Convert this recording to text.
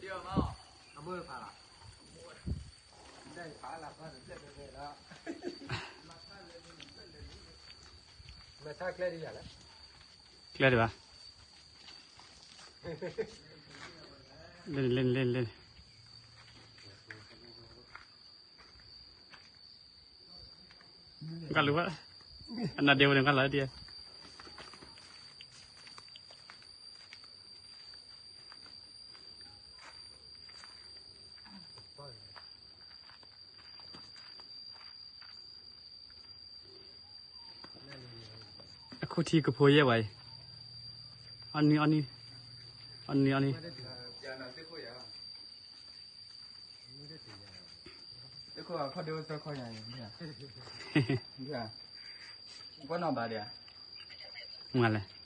အဘိဖးလီၤ, မ့ၢ်ထါကျဲဒ်ယၤလဲၣ်, ကျဲဒ်ဘၣ်, လ့လ့လ့လ့ ကလူၤဘၣ်, အနၢ်ဒ့ဝဲန့ၣ် ကလၢဒံးဧါ. အခုထံကဖိယဲၢ်ဝဲအံၤ, အနံၤအနံၤ, အနံၤအနံၤ, ခီဒိသၢခီယၤအံၤ, ပှၤနီၢ်ဘၣ်ဒံးဧါ, မ့ၢ်လဲၣ်.